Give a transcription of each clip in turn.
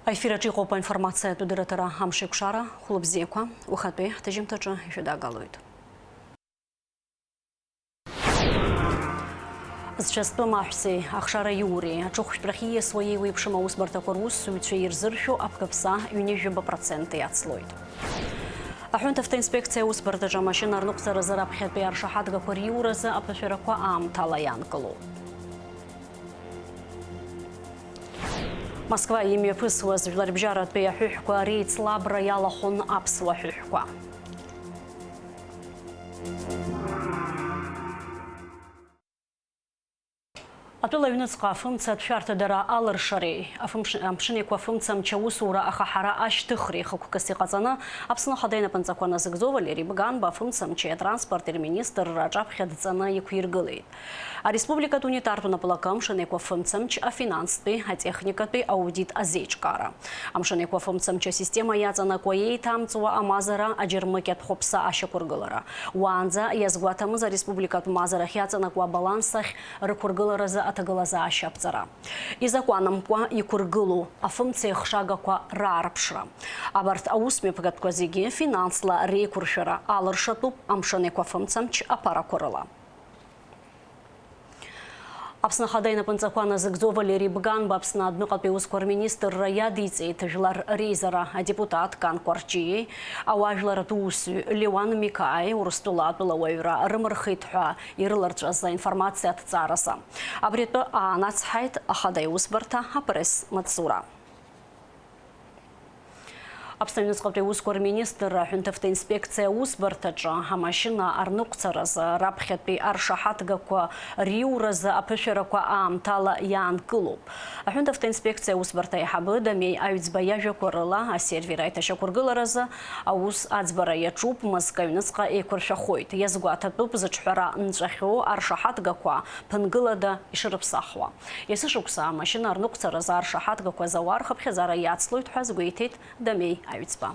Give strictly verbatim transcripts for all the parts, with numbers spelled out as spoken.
Аефир аҿы иҟоуп аинформациатә дырраҭара Амшеикәшара. Хәлыбзиақәа, уахатәи ҳҭыжьымҭаҿы ишәыдагалоит. Зцәа зтәым аҳәсеи ахшара иуреи аҽыхәшәтәрахьы ииасуа еиуеиԥшым аусбарҭақәа русзуҩцәа ирзыршәо аԥкаԥса ҩынҩажәаба процент иацлоит. Аҳәынҭ автоинспекциа аусбарҭаҿы амашьына арныҟәцаразы раԥхьатәи аршаҳаҭгақәа риуразы аԥышәарақәа аамҭала иаанкылоуп. Москва имҩаԥысуаз жәларбжьаратәи аҳәыҳәқәа реицлабра иалахәын аԥсуа ҳәыҳәқәа. Атәыла аҩныҵҟа афымца аҭшәарҭадара алыршареи, афымш-, амшын еиқәа афымца амч аусура ахаҳара ашьҭыхреи хықәкыс иҟаҵаны, Аԥсны Ахада инапынҵақәа назыгӡо Валери Бганба афымца амчи атранспорти рминистрра аҿаԥхьа дҵаны иқәиргылеит. Ареспубликатә унитартә напылакы амшын еиқәа афымца амч, афинанстәи, атехникатәи аудит азеиҿкаара. Амшын еиқәа афымца амч асистема иаҵанакуа еиҭамҵуа амазара аџьармыкьатә хәаԥса ашьақәыргылара. Уаанӡа иазгәаҭамыз ареспубликатә мазарахь иаҵанакуа абаланс ахь рықәыргыларазы аҭагылазаашьа аԥҵара. Изакәанымкәа иқәыргылоу афымцеихшагақәа раарԥшра. Абарҭ аусмҩаԥгатәқәа зегьы финансла реиқәыршәара алыршатәуп амшын еиқәа афымца амч аԥарақәа рыла. Аԥсны Ахада инапынҵақәа назыгӡо Валери Бганба Аԥсны адәныҟатәи аусқәа рминистрра иадиҵеит Жәлар реизара адепутат Кан Кәарҷиеи ауаажәларратә усзуҩ Леуан Микааи Урыстәыла атәылауаҩра рымырхит ҳәа ирыларҵәаз аинформациа аҭҵааразы. Абри атәы аанацҳаит Ахада иусбарҭа апресс-маҵзура. Аԥсны аҩныҵҟатәи аусқәа рминистрра аҳәынҭавтоинспекциа аусбарҭаҿы амашьына арныҟәцаразы раԥхьатәи аршаҳаҭгақәа риуразы аԥышәарақәа аамҭала иаанкылоуп. Аҳәынҭавтоинспекциа аусбарҭа аиҳабы Дамеи Аҩӡба иажәақәа рыла, асервер аиҭашьақәыргыларазы аус аӡбара иаҿуп, мызкы аҩныҵҟа еиқәыршәахоит. Иазгәаҭатәуп зыҿҳәара нҵәахьоу аршаҳаҭгақәа ԥынгылада ишрыԥсахуа. Есышықәса амашьына арныҟәцаразы аршаҳаҭгақәа зауа рхыԥхьаӡара иацлоит ҳәа азгәеиҭеит Дамеи Аҩӡба.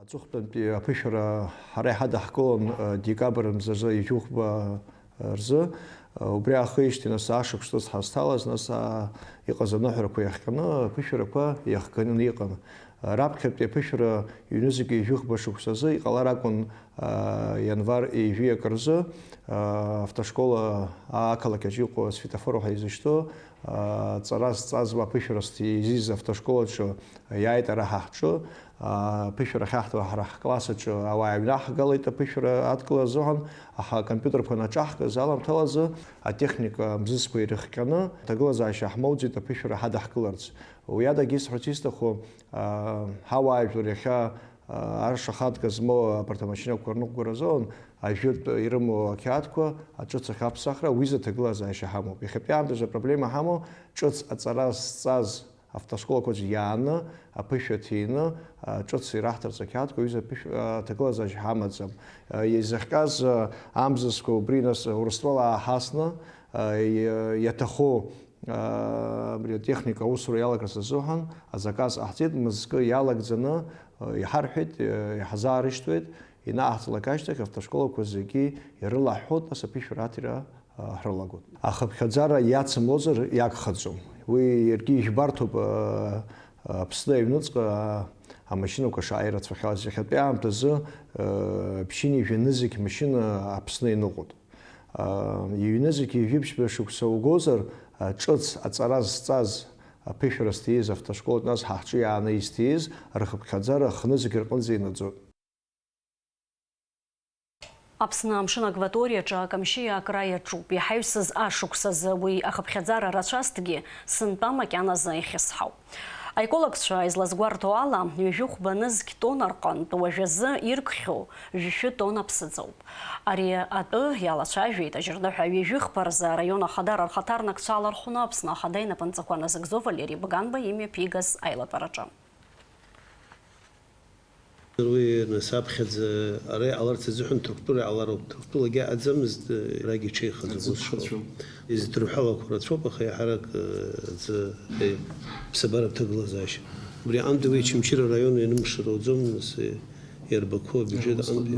Аҵыхәтәантәи аԥышәара ҳара иҳадаҳкылон, э, декабр мзазы ҩажәихәба, э, рзы. Э, убри аахижьҭеи нас ашықәс ҿыц ҳазҭалаз, нас, а, иҟаз аныҳәарақәа иахҟьаны аԥышәарақәа иахганы иҟан. Э, раԥхьатәи аԥышәара ҩнызқь ҩажәихәба шықәсазы иҟалар акәын, а, ианвар ҩажәи акы рзы, а, автошкола ақалақь аҿы иҟоу асветофор ҳәа изышьҭоу, а, ҵара зҵаз, аԥышәара зҭиз автошколаҿы иааит ара ҳа ҳҿы, а, аԥышәара ахьаҳҭо ҳара ҳкласс аҿы ауаа иҩнаҳгалеит аԥышәара адкылара азыҳәан, аха акомпиутерқәа анаҿаҳкыз аламҭалазы атехника мзызқәа ирыхҟьаны аҭагылазаашьа ҳмоуӡеит аԥышәара ҳадаҳкыларц. Уи адагьы исҳәарц исҭаху, а, ҳауаажәлар иахьа, а, аршаҳаҭга змоу абарҭ амашьынақәа рныҟәгара азыҳәан ажәытә ирымоу ақьаадқәа аҿыц ахь аԥсахра, уи изы аҭагылазаашьа ҳамоуп. Иахьатәи аамҭазы апроблема ҳамоу ҿыц аҵара зҵаз автошколақәа аҿы иааны, аԥышәа ҭины, а, ҿыц ираҳҭарц ақьаадқәа, уи изы аԥышә-, а, аҭагылазаашьа ҳамаӡам. А, изыхҟьаз, а, амзызқәа убри нас Урыстәыла ааҳасны, а, иа-, иаҭаху Абри атехника аусура иалагарц азыҳәан азаказ ҟаҳҵеит, мызкы иалагӡаны, э, иҳарҳәеит, э, иҳазаарышьҭуеит, ианаҳҵалак ашьҭахь автошколақәа зегьы ирылаҳәҳәоит, нас аԥышәара аҭира, э, ҳрылагоит. Ахыԥхьаӡара иацымлозар иагхаӡом. Уи иаргьы ижәбарҭоуп, э, Аԥсны аҩныҵҟа амашьынақәа шааи рацәахьаз. Иахьатәи аамҭазы, э, ԥшьынҩажәа нызқь машьына Аԥсны иныҟәоит. Иҩнызқь ҩажәи ԥшьба шықәса угозар, ҿыц аҵара зҵаз, аԥышәара зҭиз автошколаҿ, нас ҳа ҳҿы иааны изҭиз, рхыԥхьаӡара хнызқь рҟынӡа инаӡоит. Аԥсны амшын акваториаҿы акамшьы иаакра иаҿуп. Иҳаҩсыз ашықәсазы уи ахыԥхьаӡара рацәазҭгьы, сынтәа макьаназы ихьысҳауп. Аекологцәа излазгәарҭо ала, ҩажәихәба нызқь тонна рҟынтә уажәазы иркхьоу жәшәы тонна ԥсыӡоуп. Ари атәы иалацәажәеит ажьырныҳәа ҩажәихԥа рзы араион ахадара рхаҭарнакцәа алархәны Аԥсны Ахада инапынҵақәа назыгӡо Валери Бганба имҩаԥигаз аилатәараҿы. Уи нас аԥхьаӡа ара иҟаларц азыҳәан Ҭырқәтәыла иҟалароуп. Ҭырқәтәылагьы аӡамызт, арагьы иҽеихаӡом, аӡы ус шыҟоу. Ԥхацәоуп. Изҭырҳәалақәа рацәоуп, аха иаҳарак, э, аӡы, э, ԥсабаратә ҭагылазаашьа. Убри аҟынтәи уи Очамчыра араион ианымшароуӡом, нас, э, Иарбақәоу абиуџьет аҟынтәи.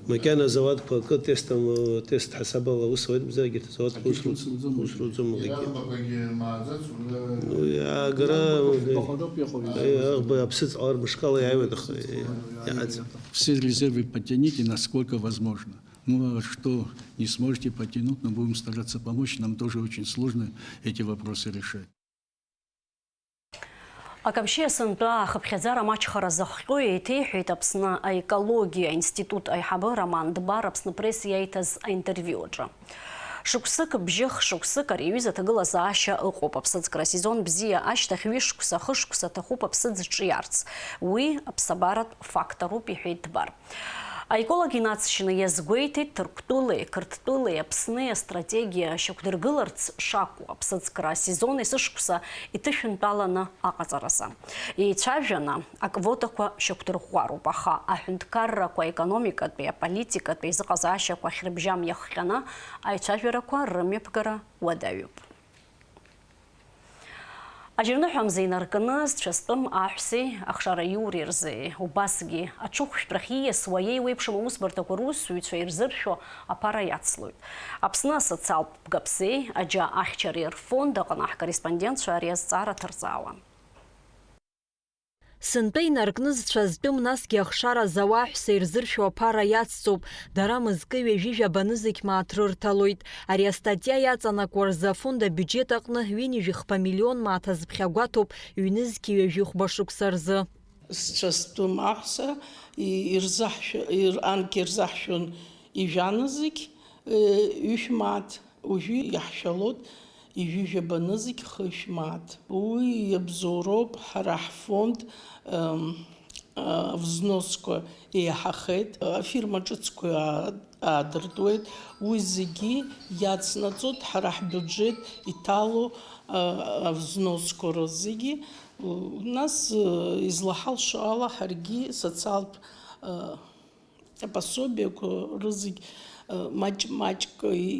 Макьана азауадқәа акы тестом, тест ҳасабала аус ауеит, мамзаргьы егьырҭ азауадқәа ус руӡом, ус руӡом уигьы. Ну, агара, аиӷба аԥсыӡ ҟалар мышкала иааиуеит, аха иааӡам. Все резервы потяните, насколько возможно. Ну, а что не сможете потянуть, но будем стараться помочь. Нам тоже очень сложно эти вопросы решать. Акамшьиа сынтәа ахыԥхьаӡара маҷхара зыхҟьо еиҭеиҳәеит Аԥсны аекологиа институт аиҳабы Роман Дбар Аԥсны Пресс иаиҭаз аинтервиу аҿы. Шықәсык, бжьы-хшықәсык ари аҩыза аҭагылазаашьа ыҟоуп. Аԥсыӡкра асезон бзиа ашьҭахь ҩышықәса, хышықәса аҭахуп аԥсыӡ ҿиарц. Уи аԥсабаратә факторуп, иҳәеит Дбар. Аеколог инаҵшьны иазгәеиҭеит, Ҭырқәтәылеи Қырҭтәылеи Аԥсни астратегиа шьақәдыргыларц шакәу, аԥсыӡкра асезон есышықәса иҭышәынтәаланы аҟаҵаразы. Еицәажәаны, аквотақәа шьақәдырӷәӷәароуп, аха аҳәынҭқаррақәа, аекономикатәи, аполитикатәи аизыҟазаашьақәа ахьрыбжьам иахҟьаны аицәажәарақәа рымҩаԥгара уадаҩуп. Аџьарныҳәа амза инаркны зцәа зтәым аҳәсеи ахшара иуреи рзы, убасгьы аҽыхәшәтәрахь ииасуа еиуеиԥшым аусбарҭақәа русзуҩцәа ирзыршәо аԥара иацлоит. Аԥсны асоциалтә бгаԥсеи аџьа ахьчареи рфонд аҟны ҳкорреспондентцәа ари азҵаара ҭырҵаауан. Сынтәа инаркны зцәа зтәым, насгьы ахшара зауа аҳәса ирзыршәо аԥара иацҵоуп. Дара мызкы ҩажәи жәаба нызқь мааҭ рырҭалоит. Ари астатиа иаҵанакуа рзы афонд абиуџьет аҟны ҩынҩажәи хԥа миллион мааҭ азԥхьагәаҭоуп ҩнызқьи ҩажәи хәба шықәса рзы. Зцәа зтәым аҳәса и-, ирзаҳшәа-, ир-, анкьа ирзаҳшәон ижәа нызқь, э, ҩышә мааҭ. Уажәы иаҳшәалоит ижәижәаба нызқь хышә мааҭ. Уи иабзоуроуп, ҳара ҳфонд, ем, а, взносқәа еиҳахеит, афирма ҿыцқәа аа-, аадыртуеит, уи зегьы иацнаҵоит ҳара ҳбиуџьет иҭало, а, авзносқәа рызегьы. Нас, э, излаҳалшо ала ҳаргьы социалтә, э, Апособиақәа рызегь, э, маҷ-маҷк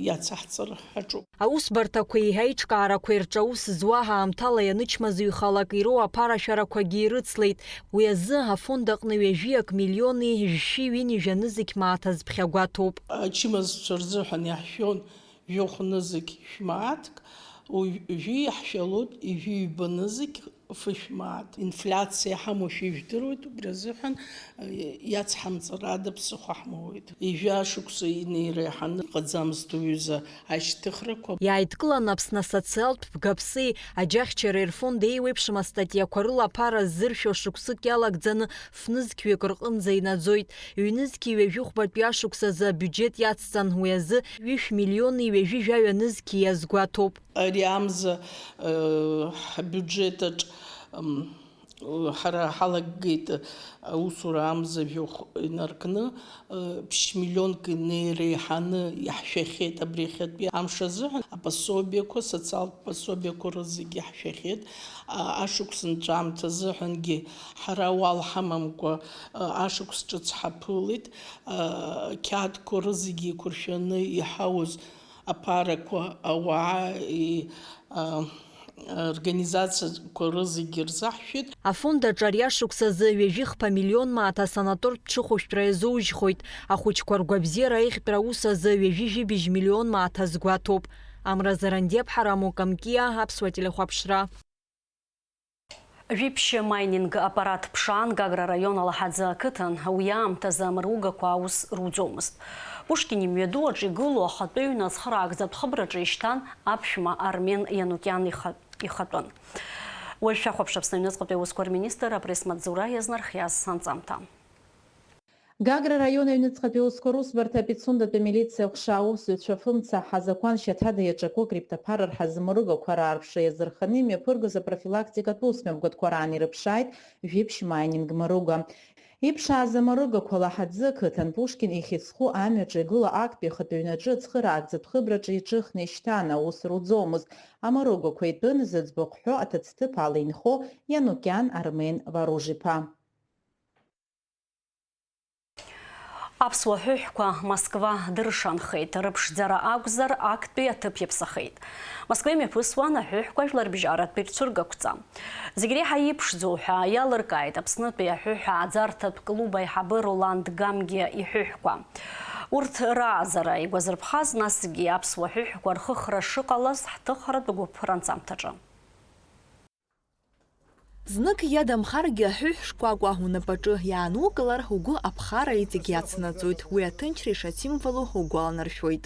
иацаҳҵар ҳаҿуп. Аусбарҭақәеи аиҿкаарақәеи рҿы аус зуа ҳаамҭала ианычмазаҩхалак ироу аԥарашәарақәагьы ирыцлеит. Уи азы афонд аҟны ҩажәиак миллиони жәшәи ҩынҩажәа нызқь мааҭ азԥхьагәаҭоуп. Ачымазцәа рзыҳәан иаҳшәон жәохә нызқь шә-мааҭк, уажәы иаҳшәалоит ижәи ҩба нызқь фышә мааҭ. Инфлиациа иҳамоушәа ижәдыруеит, убри азыҳәан, э, иацҳамҵар ада ԥсыхәа ҳмоуеит. Ижәа шықәса инеира иаҳаны иҟаӡамызт уҩыза ашьҭыхрақәа. Иааидкыланы Аԥсны асоциалтә бгаԥсеи аџьахьчареи рфонд еиуеиԥшым астатиақәа рыла аԥара ззыршәо шықәсык иалагӡаны фнызқьҩык рҟынӡа инаӡоит. Ҩнызқьи ҩажәи хәбатәи ашықәсазы абиуџьет иацҵан, уи азы ҩышә миллиони ҩажәи жәаҩа нызқьи иазгәаҭоуп. Ари амза, э, ҳбиуџьетаҿ, м, ҳара ҳалагеит, аусура амза жәохә инаркны, э, ԥшь миллионк инеиреиҳаны иаҳшәахьеит абри иахьатәи амш азыҳәан, апособиақәа, социалтә пособиақәа рызегьы иаҳшәахьеит. А, ашықәс нҵәамҭа азыҳәангьы ҳара уал ҳамамкәа, э, ашықәс ҿыц ҳаԥылеит. Э, қьаадқәа рызегьы еиқәыршәаны иҳауз аԥарақәа, ауаа, и, а, организациақәа рызегьы рзаҳшәеит. Афонд аҿы ари ашықәс азы ҩажәи хԥа миллион мааҭ асанатортә ҽыхәышәтәра иазужьхоит. Ахәыҷқәа ргәабзиара аиӷьтәра аус азы ҩажәи жәибжь миллион мааҭ азгәаҭоуп. Амра Зарандиаԥҳа, Рамо Камкиа, Аԥсуа телехәаԥшра. Жәиԥшь майнинг аппарат ԥшаан Гагра араион Алаҳаӡы ақыҭан. Уи аамҭазы амыругақәа аус руӡомызт. Пушкин имҩаду аҿы игылоу ахатәы ҩны ацхыраагӡатә хыбраҿы ишьҭан аԥшәма Армен Ианукиан иха-, ихатәын. Уажә шәахәаԥш Аԥсны аҩныҵҟатәи аусқәа рминистр апресс-маҵзура иазнархиаз анҵамҭа. Гагра араион аҩныҵҟатәи аусқәа русбарҭа Пицундатәи амилициа аҟәша аусзуҩцәа фымца ҳазақәан шьаҭада иаҿаку акриптоԥара рҳазы мыругақәа раарԥшра иазырханы имҩаԥыргоз апрофилактикатә усмҩаԥгатәқәа раан ирыԥшааит жәиԥшь майнинг мыруга. Иԥшааз амыругақәа Лаҳаӡы ақыҭан Пушкин ихьыӡху амҩаҿы игылоу актәи ахатәы ҩнаҿы ацхыраагӡатә хыбраҿы иҿыхны ишьҭан, аус руӡомызт. Амыругақәа итәын зыӡбахә ҳәо аҭыӡҭыԥ ала инхо Ианукиан Армен Варужиԥа. Аԥсуа ҳәыҳәқәа Москва дыршанхеит, рыԥшӡара акәзар, актәи аҭыԥ иаԥсахеит. Москва имҩаԥысуан аҳәыҳәқәа жәларбжьаратәи рцәыргақәҵа. Зегь реиҳа иԥшӡоу ҳәа иалыркааит Аԥснытәи аҳәыҳәааӡарҭатә клуб аиҳабы Роланд Гамгиа иҳәыҳәқәа. Урҭ рааӡара игәазырԥхаз, насгьы аԥсуа ҳәыҳәқәа рхыхра шыҟалаз ҳҭыхратә гәыԥ ранҵамҭаҿы. Знык иадамхаргьы аҳәыҳә шкәакәа унапаҿы иаанукылар, угәы аԥхара иҵегь иацнаҵоит, уи аҭынчра ишасимволу угәаланаршәоит.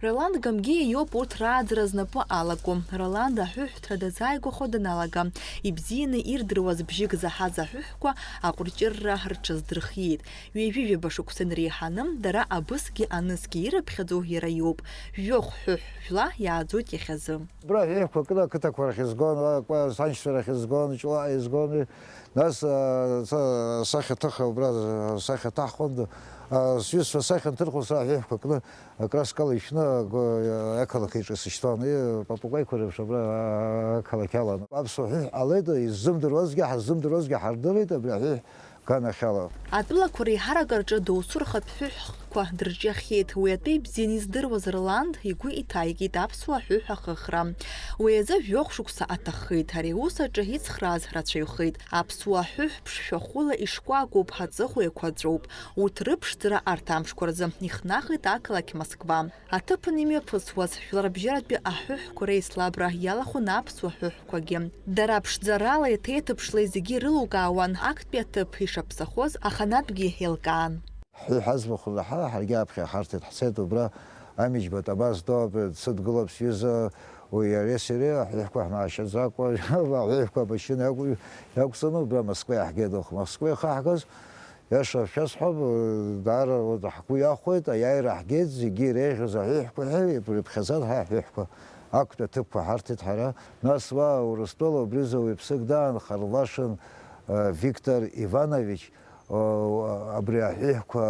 Роланд Гамгиа иоуп урҭ рааӡара знапы алаку. Роланд аҳәыҳәҭра дазааигәахо даналага, ибзианы ирдыруаз бжьык заҳаз аҳәыҳәқәа аҟәырҷырра рҽаздырхиеит. Ҩажәи жәаба шықәса инареиҳаны, дара абысгьы анысгьы ирыԥхьаӡоу иара иоуп. Жәохә ҳәыҳә жәла иааӡоит иахьазы. Абра ҳәыҳәқәа кны ақыҭақәа рахь изгон, ак-, саншьцәа рахь изгон, Ҷлаҟа изгон, нас, а, са-, сахьаҭыхра убра, сахьаҭаҳхон, а, сҩызцәа сахьанҭырхуа сара ҳәыҳәқәа кны, акраскала ишәны, агәы-, ақалақь аҿы сышьҭуан, и, папугәаиқәа реиԥш абра, а, ақалақь алан. Аԥсуа ҳәыҳә ҟалеит, иззымдыруазгьы, ҳаззымдыруазгьы ҳардырит абри аҳәыҳә. Ганахьала. Атәылақәа реиҳарак рҿы доусы рхатә ҳәыҳәқәа дырҿиахьеит, уи атәы ибзианы издыруаз Роланд игәы иҭаикит аԥсуа ҳәыҳә ахыхра. Уи азы жәохә шықәса аҭаххеит, ари аус аҿы ицхрааз рацәаҩхеит. Аԥсуа ҳәыҳә ԥшшәахәыла ишкәакәоуп, аҵыхәа еиқәаҵәоуп. Урҭ рыԥшӡара арҭ амшқәа рзы ихнахит ақалақь Москва. Аҭыԥан имҩаԥысуаз, жәларбжьаратәи аҳәыҳәқәа реицлабра иалахәын аԥсуа ҳәыҳәқәагьы. Дара ԥшӡаралеи ҭеиҭыԥшлеи зегьы ирылукаауан, актәи аҭыԥ ишаԥсахоз аханатәгьы еилкаан. Ҳәыҳә аӡбахә лаҳа, ҳаргьы аԥхьа ҳарҭеит, ҳцеит убра, Амиџьба Табас Доуп дсыдгылоуп сҩыза, уи иареи сареи аҳәыҳәқәа ҳмаашьаӡакәа, аҳәыҳәқәа амашьына иақәҵаны убра Москва иаҳгеит, Москва ихаҳгаз. Иаша шәасҳәап, даара ҳгәы иахәеит, аиааира ҳгеит, зегьы иреиӷьыз аҳәыҳәқәа ҳәа ирыԥхьаӡан ҳа аҳәыҳәқәа. Актәи аҭыԥқәа ҳарҭеит ҳара. Нас уа Урыстәыла убризы уаҩԥсык даан, Харлашин, э, Виктор Иванович, э, абри аҳәыҳәқәа,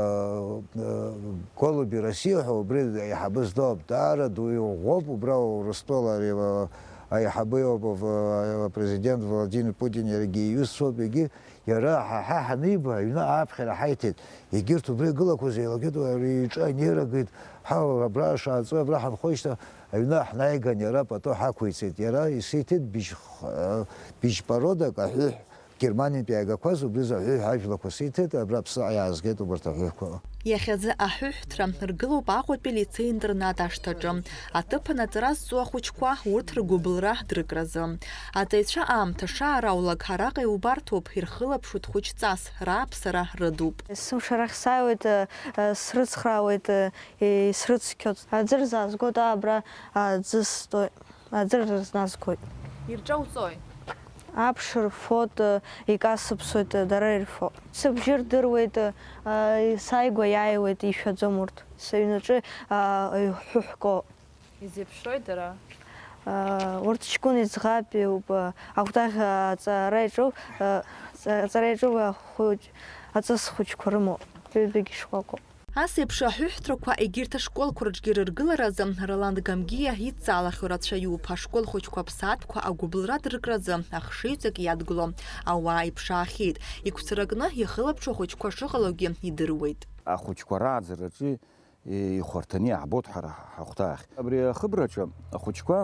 э, Голуби России ҳәа убри аиҳабы здоуп, даара ду иӷәӷәоуп, убра Урыстәыла ари, э, аиҳабы иоуп, э, апрезидент Владимир Путин иаргьы иҩызцәоуп, егьи Иара ҳа, ҳа ҳаниба, аҩны ааԥхьара ҳаиҭеит. Егьырҭ убри игылақәаз еилагеит, уи ари иҿы анеира геит. Ҳа абра шааҵуа, абра ҳанхоижьҭеи аҩны ҳнаиган, иара пату ҳақәиҵеит. Иара исиҭеит быжь х-, быжь породак аҳәыҳә, Германиантәи иаагақәаз убри азы аҳәыҳә ажәлақәа сиҭеит, абра Аԥсныҟа иаазгеит убарҭ аҳәыҳәқәа. Иахьазы аҳәыҳәҭра ргылоуп Аҟәатәи алицеи-интернат ашҭаҿы. Аҭыԥан аҵара зҵо ахәыҷқәа урҭ ргәыбылра дрыкразы. Аҵаҩцәа аамҭа шаараулак араҟа иубарҭоуп, ирхылаԥшуеит хәыҷҵас, рааԥсара рыдуп. Есымша арахь сааиуеит, э, э, срыцхраауеит, э, исрыцқьоит. Аӡы рзаазгоит, аа, абра аӡы стоит. Аӡы рызназгоит. Ирҿауҵои? Аԥш рфоит, икасыԥсоит, дара ирфо. Сыбжьы рдыруеит, сааигәа иааиуеит, ишәаӡом урҭ. Сыҩнаҿы, ҳәыҳәқәоуп. Изеиԥшрои дара? Урҭ ҷкәын иӡӷаб иоуп, акәтаӷь аҵара иаҿуп, аҵара иаҿуп, ахәыҷ аҵыс хәыҷқәа рымоуп, ҩбагьы шкәакәоуп. Ас еиԥш аҳәыҳәҭрақәа егьырҭ ашколқәа рҿгьы рыргыларазы Роланд Гамгиа идҵаалахьоу рацәаҩуп. Ашкол хәыҷқәа аԥсаатәқәа агәыбылра дыркразы ахшыҩҵак иадгыло ауаа иԥшаахьеит. Игәцаракны ихылаԥшуа ахәыҷқәа шыҟалогьы идыруеит. Ахәыҷқәа рааӡараҿы ихәарҭаны иаҳбоит ҳара ҳахәҭаахь. Абри ахыбраҿы ахәыҷқәа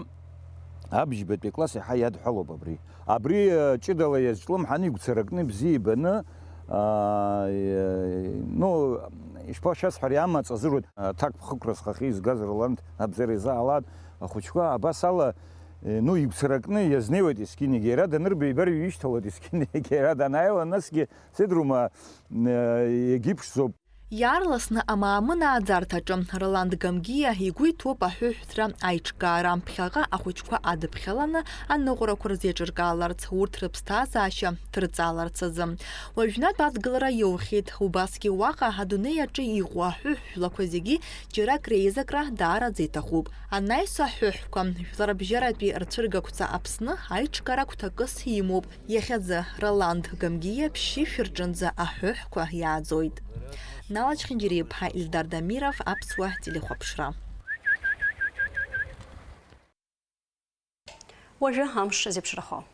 абжьбатәи акласс иаҳа иадҳәалоуп абри. Абри, э, ҷыдала иазҿлымҳаны, игәцаракны, бзиа ибаны, аа, э, ну, ишԥашәасҳәари, амаҵ азыруеит, аҭакԥхықәра зхахьы изгаз Роланд Абзера изаалан, ахәыҷқәа абас ала, э, ну, игәцаракны иазнеиуеит есқьынагьы. Иара данырба ибар ишьҭалоит есқьынагьы. Иара данааила, насгьы сидрума, э, егьиԥшӡоуп. Иаарласны амаамын ааӡарҭаҿы Роланд Гамгиа игәы иҭоуп аҳәыҳәҭра аиҿкаара, ԥхьаҟа ахәыҷқәа адыԥхьаланы аныҟәарақәа рзеиҿыркааларц, урҭ рыԥсҭазаашьа ҭырҵааларц азы. Уажәнатә адгылара иоухьеит, убасгьы уаҟа адунеи аҿы иҟоу аҳәыҳә жәлақәа зегьы џьарак реизакра даараӡа иҭахуп. Анаҩс аҳәыҳәқәа, жәларбжьаратәи рцәыргақәҵа Аԥсны аиҿкаара гәҭакыс имоуп. Иахьазы Роланд Гамгиа ԥшьышә рҿынӡа аҳәыҳәқәа иааӡоит. Нала Чхинџьариа-иԥҳа, Ильдар Дамиров, Аԥсуа телехәаԥшра. Уажәы амш зеиԥшрахо.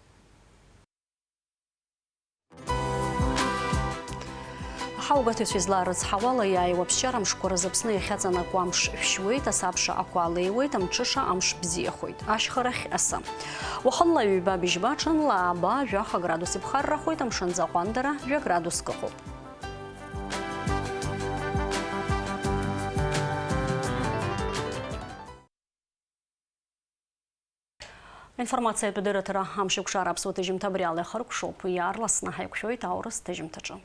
Аугаҭаҩцәа изларыцҳауала, иааиуа аԥсшьара мшқәа рзы Аԥсны иахьаҵанакуа амш шәшьуеит, асабша ақәа леиуеит, амҽыша амш бзиахоит, ашьхарахь асы. Уахынла ҩба быжьба, ҽынла ааба, жәаха градус иԥхаррахоит, амшынӡы аҟәандара жәа градуск ыҟоуп. Информациатә дырраҭара Амшеикәшара аԥсуа ҭыжьымҭа абри ала ихыркәшоуп. Иаарласны ҳаиқәшәоит аурыс ҭыжьымҭаҿы.